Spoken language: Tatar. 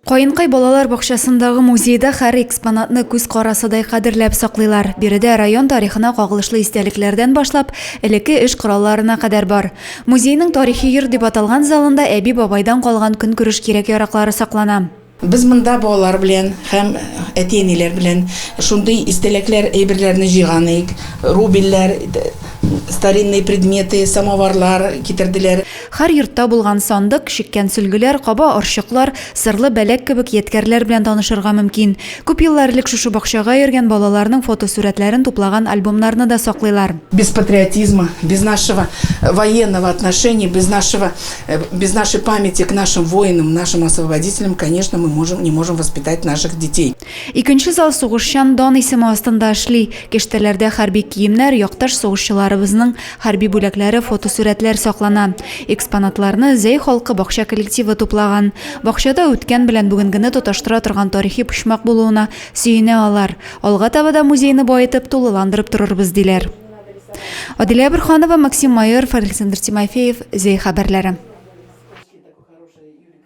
Каенкай балалар бакчасындагы музейда һәр экспонатны күз карасыдай кадерләп саклыйлар. Биредә район тарихына кагылышлы истәлекләрдән башлап, элекке эш коралларына кадәр бар. Музейның Тарихи йорт дип аталган залында әби-бабайдан калган көнкүреш кирәк-яраклары саклана. Без монда балалар белән һәм әти-әниләр белән шундый истәлекләр, әйберләрне җыйган идек. Рубельләр, старинные предметы, самоварлар китерделәр. Һәр йортта булган сандык, чиккән сөлгеләр, каба орчыклар, сырлы бәләк кебек ядкәрләр белән танышырга мөмкин. Күп еллар элек шушы бакчага йөргән балаларның фотосурәтләрен туплаган альбомнарны да саклыйлар. Без патриотизма, без нашего военного отношения, без нашего, без нашей памяти к нашим воинам, нашим освободителям, конечно, мы можем, не можем воспитать наших детей. Икенче зал Сугышчан дан исеме астында эшли. Киштәләрдә хәрби киемнәр, якташ сугышчыларыбызның хәрби бүләкләре, фотосурәтләр саклана. Экспонатларны Зәй халкы бакча коллективы туплаган. Бакчада үткән белән бүгенгене тоташтыра торган тарихи почмак булуына сөенә алар. Алга таба да музейны баетып, тулыландырып торырбыз, диләр. Адилә Борһанова, Максим Майоров, Александр Тимофеев, Зәй хәбәрләре.